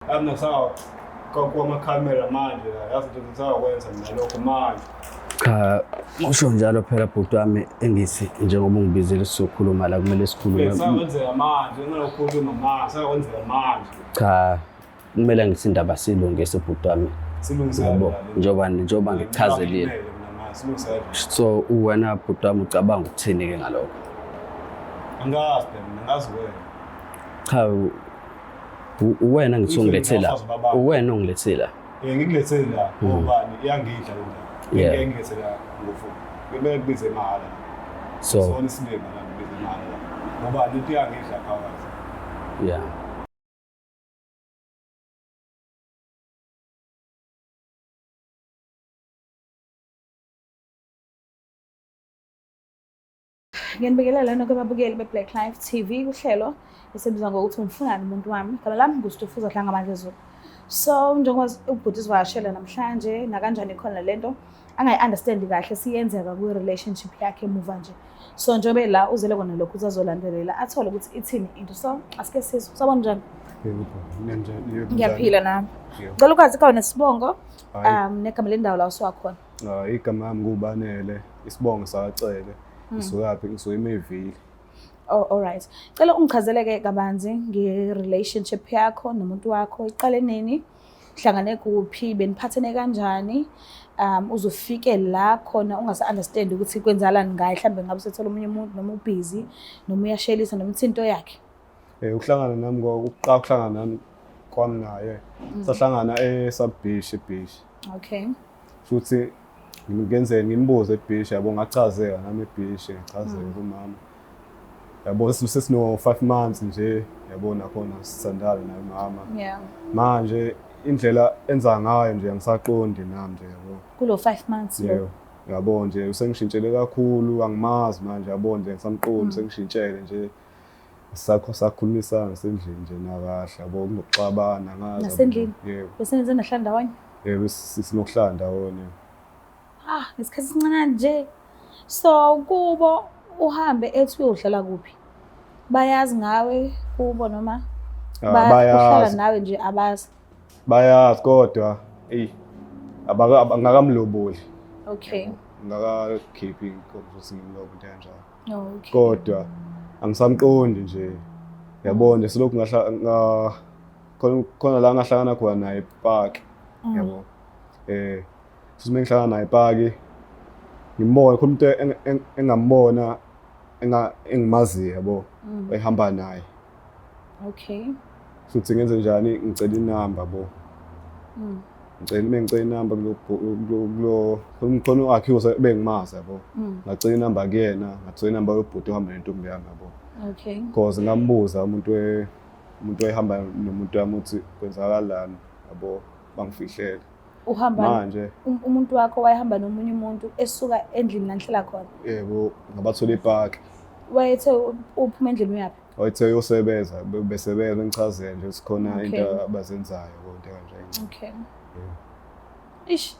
Mina kwama-camera manje la yazi into ngisakwenza mina lokho manje. Cha, usho njalo phela bhuti wami engithi njengoba ungibizile sizokhuluma la kumele sikhulume. Sakwenzeka manje, nginokukhuluma manje, sakwenzeka manje. Cha, kumele ngithi indaba siyilungise bhuti wami. Silungise Yabo, njengoba ngikuchazelile. Silungise. So wena bhuti wami ucabanga ukuthini ke ngalokho? Angazi phela mina, ngazi wena. Cha, uwena ngithi ungilethela. Uwena ongilethela. Eh ngikulethele la ngobani iyangidla le ndaba. Yeah. Ngeke ngilethele la ngofuku. Kumele kubize mahhala. So Sona isilima la kubize mahhala. Ngoba lento iyangidla phakathi. Yeah. Ngiyanibingelela nonke ababukeli be-Black Life TV kuhlelo esibizwa ngokuthi umfunani umuntu wami. Igama lami nguStufuza Dlangamandla Zulu. So njengoba ubhuti sivakashele namhlanje nakanjani khona lento angayi-understand kahle siyenzeka kwi-relationship yakhe emuva nje. So njengoba la uzele kona lokhu uzazolandelela athole ukuthi ithini into. So asike sizwe. Sawubona njani? Yebo, ninjani? Yebo, Ngiyaphila nami. Yebo. Ngicela ukwazi igama nesibongo Hhayi. negama lendawo la usuka khona. Ah, igama lami nguBanele, isibongo sakaCele. Ngisukaphi? Ngisuka eMayville. Oh, all right. Cela ungichazele-ke kabanzi nge-relationship yakho nomuntu wakho. Iqale nini? Hlangane kuphi? Beniphathene kanjani? Uzufike la khona ungasa-understand ukuthi kwenzalani ngaye. Mhlawumbe ngabe usethola omunye umuntu noma ubhizi noma uyashelisa noma uthi into yakhe. Ukuhlangana nami ukuqala ukuhlangana nami kwami naye. Sahlangana e-Sub Beach, eBeach. Okay. Futhi ngenzeni ngimbuze eBeach yabo, ngachazeka nami eBeach, ngachazeka kumama. Yabo sesino 5 months nje yabo, nakhona sithandana naye mama. Manje indlela enza ngayo nje angisaqondi nami nje yabo. Kulo 5 months lo. Yebo. Yabo nje usengishintshele kakhulu, angimazi manje yabo nje ngisamqondi, sengishintshele nje. Sakho sakhulumisana sendlini nje nakahle yabo, kunokuxabana ngazi. Nasendlini? Yebo. Bese nenze nahlala ndawonye? Yebo, sinokuhlala ndawonye. Ah, ngesikhathi esincane nje. So kubo uhambe ethi uyohlala kuphi? Bayazi ngawe kubo noma Ah, bayazi. uhlala nawe nje abazi? Bayazi kodwa ey angakamloboli. Okay. Ngakakhiphi inkomo ukuthi ngimlobe into kanjalo. Okay. Kodwa angisamqondi nje. Yabo nje selokhu ngahla khona la ngahlangana khona naye epark. Yabo. Futhi mengihlangana naye epark ngimbona khona umuntu engambona engimaziyo yabo, ehamba naye. Okay. Futhi ngenze njani, ngicela inamba bo. Ngicela mengicela inamba kulo khona u-accuse bengimazi yabo. Ngacela inamba kuyena, ngacela inamba yobhuti ohamba nentombi yami yabo. Okay. Because ngambuza umuntu oyehamba nomuntu wami ukuthi kwenzakalani yabo, bangifihlela. Uhamba manje umuntu wakho wayehamba nomunye umuntu esuka endlini la nihlala khona? Yebo, ngabathola epark. Wayethe uphuma endlini uyaphi? Wayethe uyosebenza, besebenza bengichazela nje ukuthi khona Okay. into abazenzayo into kanje. Okay. Yeah. Ish.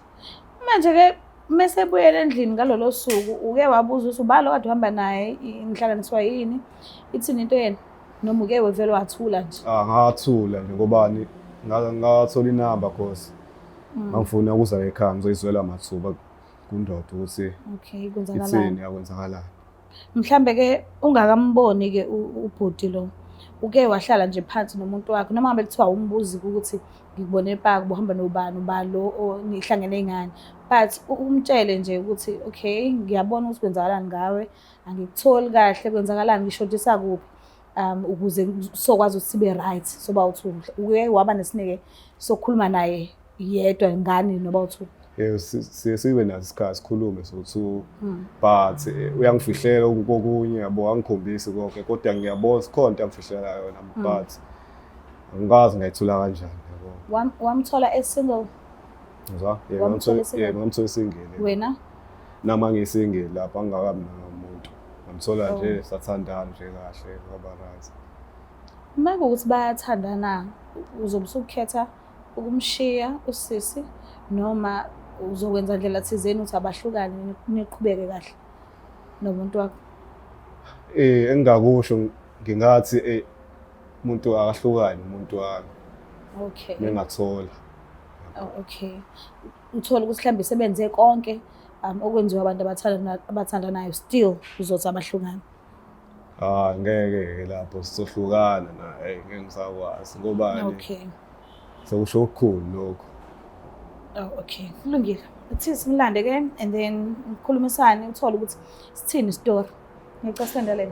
Manje ke mase ebuyele endlini ngalolo suku uke wabuza ukuthi ubalo kade uhamba naye nihlanganiswa yini? Ithini into yena? Noma uke wevele wathula nje? Ah, ngathula nje ngobani ngathola inamba cause ngangifuna ukuza ekhaya ngizoyizwela mathuba kundoda ukuthi Okay, kwenzakalani? ithini akwenzakalani. Mhlambe ke ungakamboni ke ubhuti lo uke wahlala nje phansi nomuntu wakhe noma ngabe kuthiwa umbuzi ukuthi ngikubone epark ubuhamba nobani ubani lo nihlangene ngani, but umtshele nje ukuthi okay ngiyabona ukuthi kwenzakalani ngawe, angikutholi kahle, kwenzakalani, ngishodisa kuphi, ukuze sokwazi ukuthi sibe right soba uthi uke waba nesineke sokukhuluma naye yedwa ngani noba uthi Yebo, siye sibe naso isikhathi sikhulume so-two, but uyangifihlela kokunye yabo, angikhombisi konke kodwa ngiyabona sikhona into angifihlela yona, but angikazi ngayithola kanjani yabo. Wamthola e-single? Ngizwa? Yebo, Wamthola e-single? yebo, ngamthola e-single. Wena? Nami angiyi-single lapho, angingakabi namuntu. Ngamthola nje sathandana nje kahle kwaba right. Uma kuwukuthi bayathandana, uzobe usukhetha ukumshiya usisi noma uzokwenza ndlela thizeni ukuthi abahlukane niqhubeke kahle nomuntu wakho? Engingakusho ngingathi umuntu akahlukane umuntu wami. Okay. Mengathola. Oh, okay. Uthole ukuthi mhlawumbe sebenze konke okwenziwa abantu abathandanayo still uzothi abahlukana. Ah, ngeke ke lapho sizohlukana na, hey ngeke ngisakwazi ngobani. Okay. Sekusho okukhulu lokho. Oh, okay. Kulungile. Uthi simlande ke and then ngikhulumisane uthole ukuthi sithini story. Ngicela silandelene.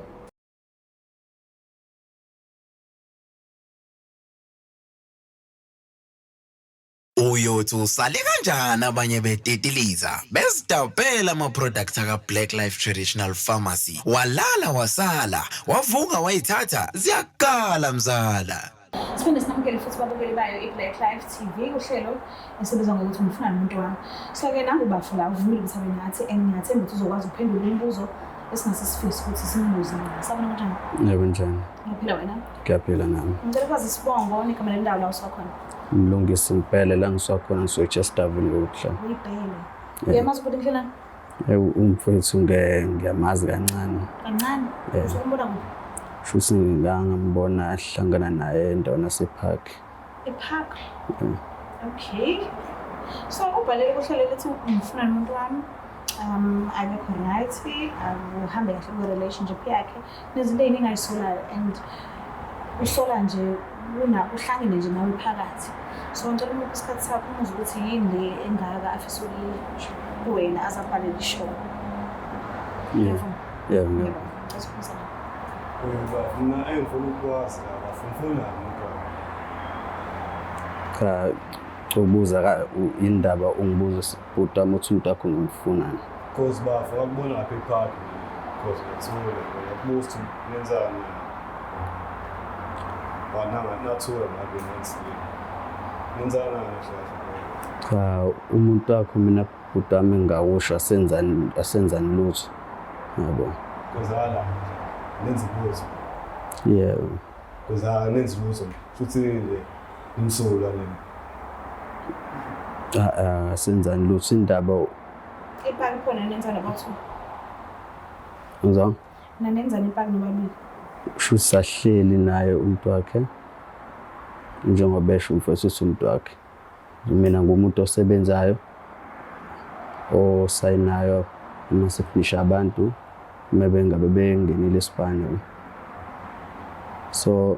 Uyothi usale kanjani abanye betitiliza bezidabhela ama-product aka-Black Life Traditional Pharmacy walala wasala wavuka wayithatha ziyakala mzala. Siphinde sinamukele futhi babukeli bayo i-Black Life TV uhlelo esibizwa ngokuthi ngifuna nomuntu wami. So-ke nangu bafo la uvumile ukuthi abe nathi and ngiyathemba ukuthi uzokwazi ukuphendula imibuzo esingase sifise ukuthi simbuze yona. Sabona kanjani? Yebo njani? Ngiyaphila wena? Ngiyaphila nami. Ngicela ukwazi isibongo negama lendawo la usuka khona. Mlungisi Mpele la ngisuka khona ngisuke Chesterville ngokuhlala. Uyibhele. Uyamazi ubhuti Mhlelane? Ewu umfowethu ngiyamazi kancane. Kancane? Usukumbona kuphi? Shuthi ngangambona hlangana naye endaweni yasepark. Epark? Okay. So ubhalele kuhlelo lethi ngifuna nomuntu wami. Akekho right, uhambe kahle kwi-relationship yakhe. Nezinto ey'ningi ayisolayo and usola nje una uhlangene nje nawe phakathi. So ngicela umuphe isikhathi sakho umuzwe ukuthi yini le engaka afisa ukuyisho kuwena aze abhalele ishow. Yeah. Yebo, ngiyabonga. Mina engifuna ukwazi la bafuna umuntu wami. Cha, ubuza indaba ungibuza bhuti wami uthi umuntu wakho ngimfunani. Cause bafo ngakubona lapha epark. Cause ngathula, ngakubuza ukuthi nenzani. Wananga nathula ngabe nenzani. Nenzani kahle kahle. Cha, umuntu wakho mina bhuti wami ngingakusho asenzani asenzani lutho. Yabo. Cause ala nenza lutho. Yebo. Cause ala nenza lutho. Futhi nje imsulwa nina. Ah, asenzani lutho indaba Epaki khona nenza nabathu. Ngizwa? Nanenzani epaki nobabili? Shuthi sahleli naye umuntu wakhe. Njengoba esho umfowethu uthi umuntu wakhe. Mina ngumuntu osebenzayo osayinayo uma sefinisha abantu uma bengabe bengenile esipani. So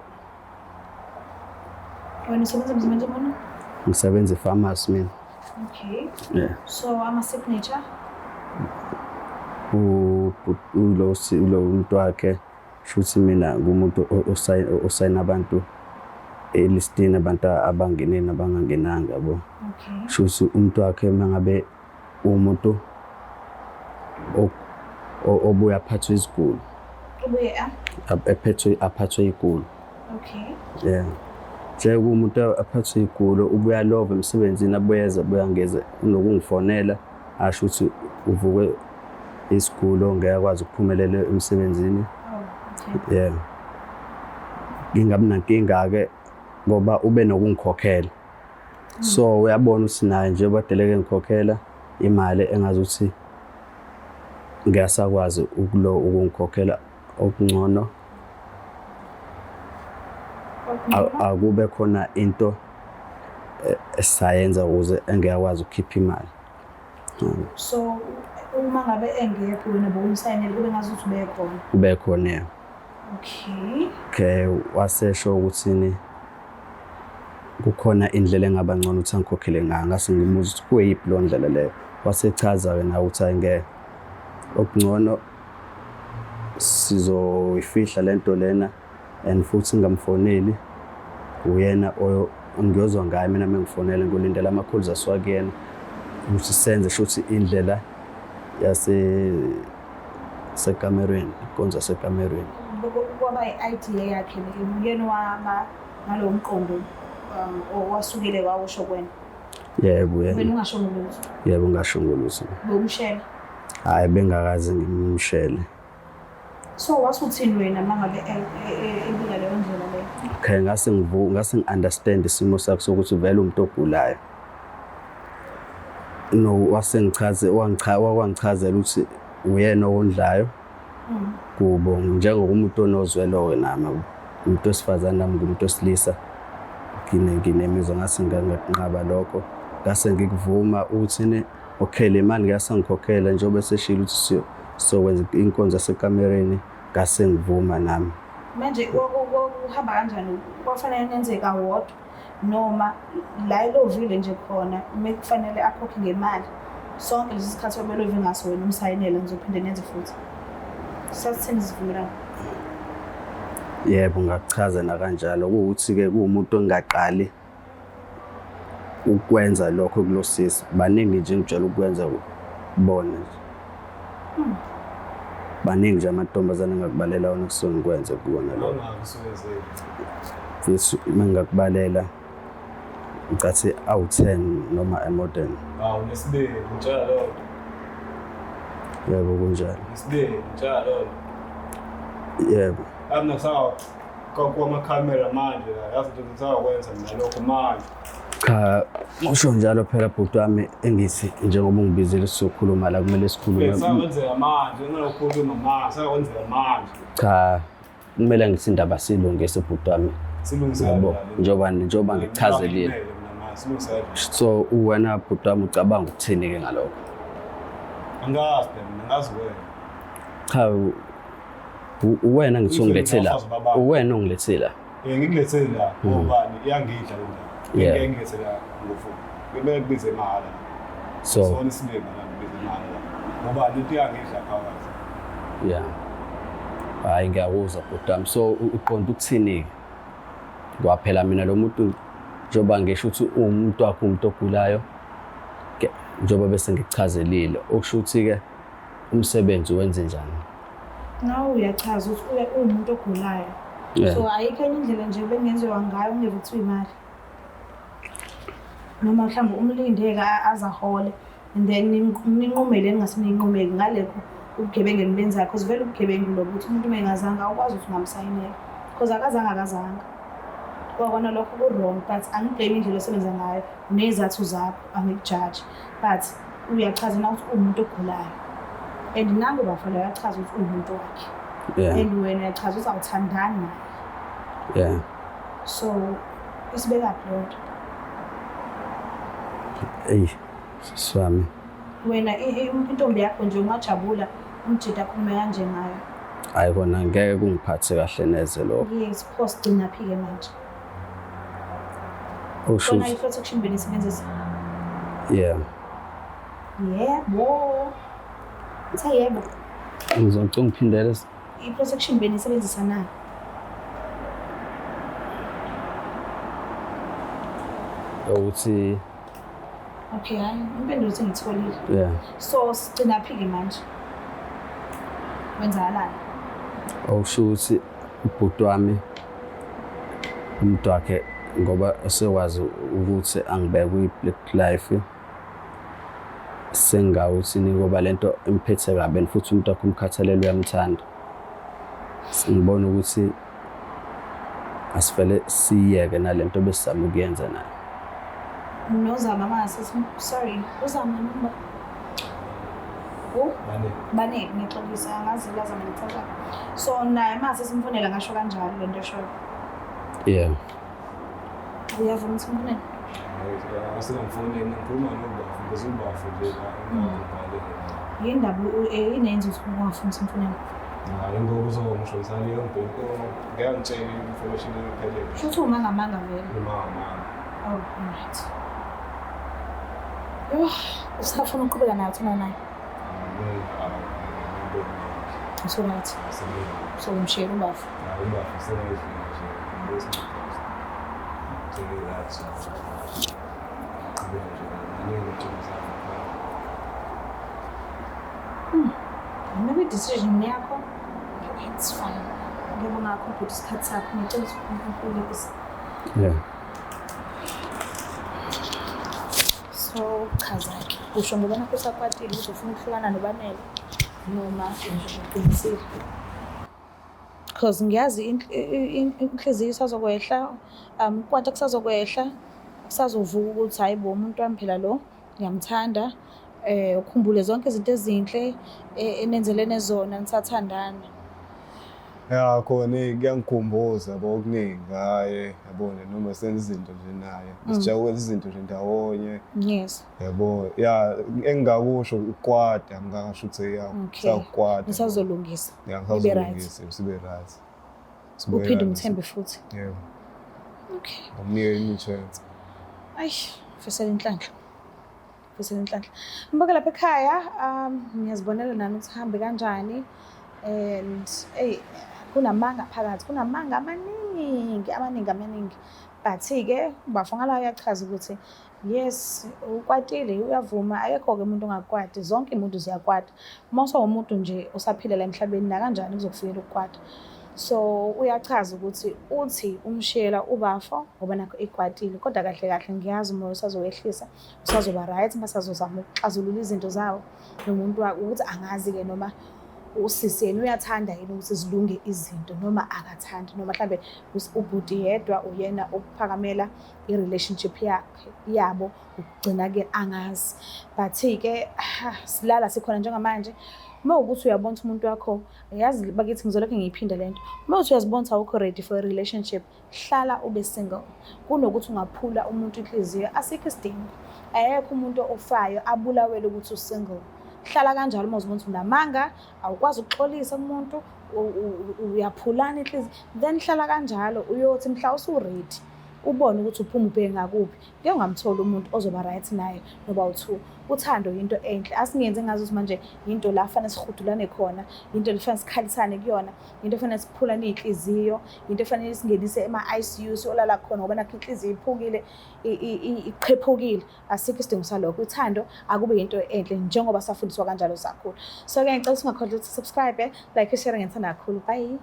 Wena usebenza emzimbeni njengona? Ngisebenza e-pharmacy mina. Okay. Yeah. So ama signature Ulo ulo umuntu wakhe shuthi mina ngumuntu osayina abantu elistini abantu abangenile nabangangenanga yabo. Okay. Shuthi umuntu wakhe mangabe umuntu obuya aphathwe izigulo. Ubuye a? Ephethwe aphathwe igulo. Okay. Yeah. Nje umuntu aphathwe igulo ubuya lova emsebenzini abuyeza buyangeza unokungifonela asho ukuthi uvuke isigulo ngeke akwazi ukuphumelela emsebenzini. Oh, okay. Yeah. Ngingabi nankinga ke ngoba ube nokungikhokhela. So uyabona ukuthi naye nje badeleke ngikhokhela imali engazuthi ngiyasakwazi ukulo ukungikhokhela okungcono. Akube khona into esayenza ukuze engiyakwazi ukukhipha imali. So uma ngabe engekho wena bowumsayinele kube ngazuthi ube khona. Ube khona yena. Okay. Okay, wasesho ukuthi ni kukhona indlela engaba ngcono ukuthi angikhokhele ngayo ngase ngimuza ukuthi kuyiphi lo ndlela leyo. Wasechaza ke nawe ukuthi ayingeke okungcono sizoyifihla lento lena and futhi ngingamfoneli uyena ngiyozwa ngaye mina mengifonela ngilindela ama-calls asuka kuyena ukuthi senze shuthi indlela yase sekamerweni inkonzo yasekamerweni. Kwaba i-idea yakhe uyena waba ngalowo mqondo owasukele wawusho kuwena. Yebo yena. Wena ungasho ngolutho. Yebo ngasho ngolutho. Bewumshela? Hayi bengakaze ngimshele. So wasuthini wena mangabe ebika leyo ndlela leyo? Okay, ngase ngivu ngase ngi-understand isimo sakhe sokuthi vele umuntu ogulayo. No wasengichaze wangichazela ukuthi uyena owondlayo. Kubo njengokumuntu onozwelo ke nami umuntu wesifazane nami ngumuntu wesilisa. Nginemizwa ngase ngingakunqaba lokho, ngase ngikuvuma uthi ne okay le mali ngase ngikhokhela njengoba eseshilo ukuthi sokwenza inkonzo yasekamereni, ngase ngivuma nami. Manje kuhamba kanjani? Kwafanele nenze kawodwa noma la elovile nje khona uma kufanele akhokhe ngemali sonke lesi sikhathi obelove ngaso wena umsayinele nizophinde nenze futhi? Sasithini isivumelwano? Yebo, ngakuchaza nakanjalo. Kuwukuthi-ke kuwumuntu ongaqali ukwenza lokho kulo sisi. Baningi nje engijwayele ukwenza kubona nje. Baningi nje amantombazane engakubalela wona kusuke ngikwenze kuwona lokho. Awungaki usuwenzile. Mfethu, uma ngingakubalela ngicathi awu-10 noma more than. Hawu, nesibindi, ngitshela loo nto. Yebo, kunjalo. Nesibindi, ngitshela loo nto. Yebo. Mina kwamakhamera manje la, yazi nje ngisakwenza mina lokho manje. Cha, usho njalo phela bhuti wami, engithi njengoba ungibizile sizokhuluma la, kumele sikhulume. Sakwenzeka manje, nginokukhuluma manje, sakwenzeka manje. Cha, kumele ngithi indaba siyilungise bhuti wami. Silungise Yabo, kanjani? njengoba ngikuchazelile. Mina manje, silungise kanjani? So wena bhuti wami ucabanga ukuthini-ke ngalokho? Angazi phela mina, ngazi wena. Cha, uwena ngithi ungilethe la. Abafazi babami. Uwena ongilethe la. Ngikulethe la ngobani, iyangidla le ndaba. Yeah. Ngeke ngilethe la ngofu. Kumele kubize mahhala. So Sona isilima la, ngibize mahhala. Ngoba into iyangidla phakathi. Yeah. Hayi, ngiyakuzwa bhuti wami. So uqonda ukuthini-ke? Kwaphela mina lo muntu njengoba ngisho ukuthi uwumuntu wakho, umuntu ogulayo, njengoba bese ngikuchazelile, okusho ukuthi-ke umsebenzi wenze njani? Nawe uyachaza ukuthi uwumuntu ogulayo. Yeah. So ayikho enye indlela nje bengenziwa ngayo kungeve kuthiwa imali? Noma mhlawumbe umlinde-ke aze ahole and then ninqume le ningase niyinqumeki ngalekho ubugebengu enibenzayo, because vele ubugebengu lobo ukuthi umuntu uma engazange awukwazi ukuthi ungamsayinela because akazange akazange. Kwakona lokho ku-wrong, but angiblame indlela osebenza ngayo ney'zathu zakho, angikujaji, but uyachaza na ukuthi uwumuntu ogulayo and nangu bafana uyachaza ukuthi uwumuntu wakhe. And wena uyachaza ukuthi awuthandani naye. So isibekaphi leyo nto? Eyi, sisi wami. Wena intombi yakho nje ungajabula umjida akhulume kanje ngayo? Hayi kona ngeke kungiphathe kahle neze lokho. Yes, pho sigcinaphi-ke manje? Okusho Kona ukuthi i-protection benisebenzisa? Yeah. Yebo. Uthe yebo. Ngizocela ungiphindele. I-protection benisebenzisa na? Ukuthi Okay, hayi, impendulo sengiyitholile. Yeah. So sigcinaphi-ke manje? Kwenzakalani? Okusho ukuthi ubhuti wami umuntu wakhe ngoba usekwazi ukuthi angibeke kwi-Black Life, sengawuthi ngoba lento imphethe kabi and futhi umuntu wakhe umkhathalele, uyamthanda. Ngibona ukuthi asivele siyeke nalento besizama ukuyenza nayo. Nozama mase, sorry, uzama noma Bane. Bane, ngixolisa, angazi lazama ngithatha. So naye mase simfonela ngasho kanjalo lento eshoyo. Yeah. Uyavuma ukuthi umfonele? Asingamfoneli, ngikhuluma nobafu, because ubafu nje la ungabhalele. Yindaba inenzi ukuthi ungafuni ukuthi umfonele? Hayi, ngoba uzongisho leyo ngibheko ngeke ngitshele information ephelele. Kusho ukuthi umangamanga vele. Uma ngamanga. Oh, alright. Yoh, usafuna ukuqhubeka nayo thina naye? So right. So umshiyela ubafu. Ubafu sengizwile nje. Sengirathi. Qhubeka nje. Maningi into zakho. Maybe decision yakho. It's fine. Ngiyabonga kakhulu ukuthi isikhathi sakho, ngicela ukuthi uNkulunkulu. Yeah. So chaza-ke, usho ngoba nakho usakwatile ukuthi ufuna ukuhlukana noBanele noma uqinisile? Because ngiyazi inhliziyo isazokwehla, ukwata kusazokwehla, kusazovuka ukuthi hayi bo, umuntu wami phela lo, ngiyamthanda. Ukhumbule zonke izinto ezinhle enenzelene zona nisathandana. Ya khona eh, kuyangikhumbuza yabo okuningi ngaye yabo noma senza izinto nje naye sijabule izinto nje ndawonye. Yabo ya, engingakusho ukwata, ngingasho ukuthi ya, sakukwata. Nisazolungisa. Ya, ngisazolungisa sibe right. Uphinde umthembe futhi. Yebo. Okay. Ngimnike enye chance. Ayi, fisela inhlanhla. Fisela inhlanhla. Mbuke lapha ekhaya, ngiyazibonela nami ukuthi hambe kanjani and hey, kunamanga phakathi, kunamanga amaningi, amaningi, amaningi. But-ke ubafo ngala uyachaza ukuthi yes, ukwatile, uyavuma, akekho-ke umuntu ongakwati, zonke iy'muntu ziyakwata. Uma usawumuntu nje usaphila la emhlabeni nakanjani kuzokufikela ukukwata. So uyachaza ukuthi uthi umshiyela ubafo ngoba nakho ekwatile, kodwa kahle kahle ngiyazi umoya usazowehlisa, usazoba right, basazozama ukuxazulula izinto zawo nomuntu wakhe, ukuthi angazi-ke noma usisi yena uyathanda yini ukuthi zilunge izinto noma akathandi, noma mhlambe ubhuti yedwa uyena ophakamela i-relationship yakhe yabo ukugcina-ke angazi. But-ke silala sikhona njengamanje. Uma ukuthi uyabona ukuthi umuntu wakho, yazi bakithi ngizolokhu ngiyiphinda le nto, uma uthi uyazibona ukuthi awukho ready for a relationship, hlala ube single kunokuthi ungaphula umuntu inhliziyo. Asikho isidingo, akekho umuntu ofayo abulawele ukuthi u-single. Hlala kanjalo uma uzibona ukuthi unamanga, awukwazi ukuxolisa kumuntu, uyaphulana inhliziyo, then hlala kanjalo, uyothi mhla usu-ready ubone ukuthi uphuma ubheke ngakuphi. Ngeke ungamtholi umuntu ozoba right naye noba u-two. Uthando yinto enhle, asingenzi ngazuthi manje yinto la fanele sihudulane khona, yinto le fanele sikhalisane kuyona, yinto efanele siphulane iy'nhliziyo, yinto efanele singenise ema-I C U siyolala khona ngoba nakho inhliziyo iphukile, iqhephukile. Asikho isidingo salokho. Uthando akube yinto enhle njengoba safundiswa kanjalo sakhula. So-ke ngicela ukuthi ungakhohlwa ukuthi subscribe, like, share, ngiyithanda kakhulu. Bye.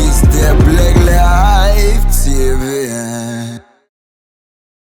It's the Black Life TV.